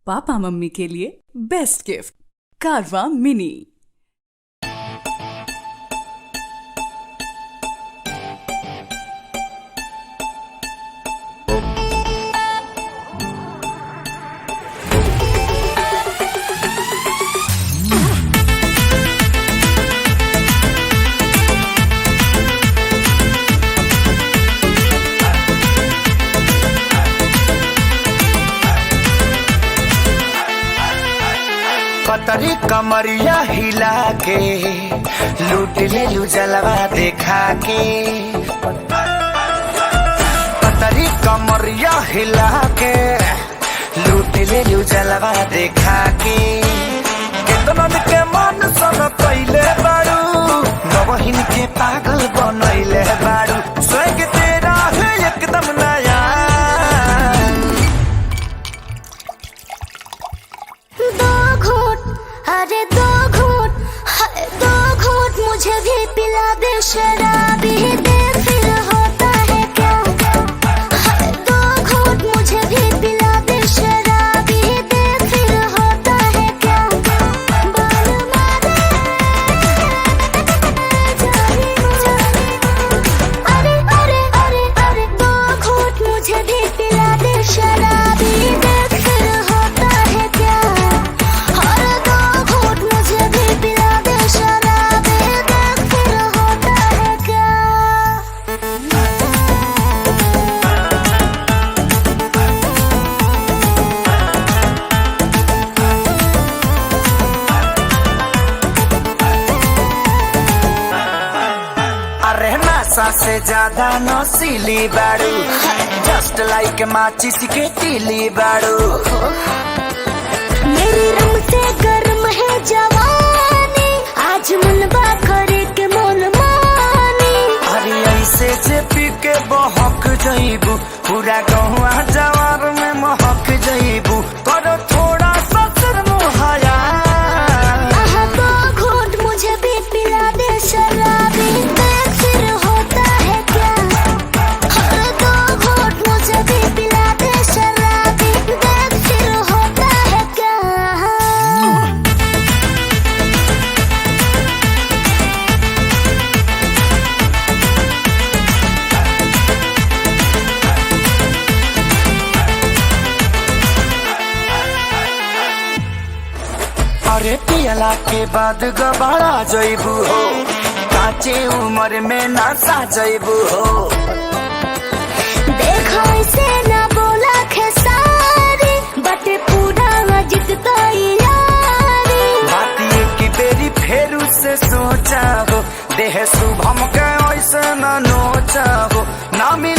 Papa mummy के लिए best gift कारवा मिनी। पतरी कमरिया हिला के लूट ले लू जलवा देखा के। पतरी कमरिया हिला के लूट ले लू जलवा देखा के। केतनन के मन सन कैले बाड़ू, नवहिन के पागल बनैले बाड़ू। स्वर्ग तेरा है एकदम नया। दो घूंट, अरे दो घूंट, हाय दो घूंट मुझे भी पिला दे शराबी, दे फिर होता है क्या। हाय दो घूंट मुझे भी पिला दे शराबी, दे फिर होता है क्या। बाल मारे जाने जाने, अरे अरे अरे अरे दो घूंट मुझे भी पिला दे शराबी, दे फिर होता है क्या। और दो घूंट मुझे भी पिला दे शराबी, दे फिर होता है क्या। अरे नशा से ज्यादा नशीली बाड़ू, जस्ट लाइक माचिस के तीली बाड़ू। मेरी रम से गर्म है जवानी, आज मनवा करे के मोल मानी। अरे ऐसे जे पी के बहक जईबू, पूरा गहुआ जवार में महक जईबू। करो थोड़ा सा शर्म हया। आहा दो घूंट मुझे भी पिला दे शराबी, देख फिर होता है क्या। और दो घूंट मुझे भी पिला दे शराबी, देख फिर होता है क्या। अरे पियला के बाद गबाड़ा जईबू हो, काचे उम्र में नासा जईबू हो। देखो इसे ना बोला खेसारी, बटे पूरा अजित तैयारी। बात ये की बेरी फेरू से सोचा हो, देह शुभम के ऐसे न नोचा हो। नामी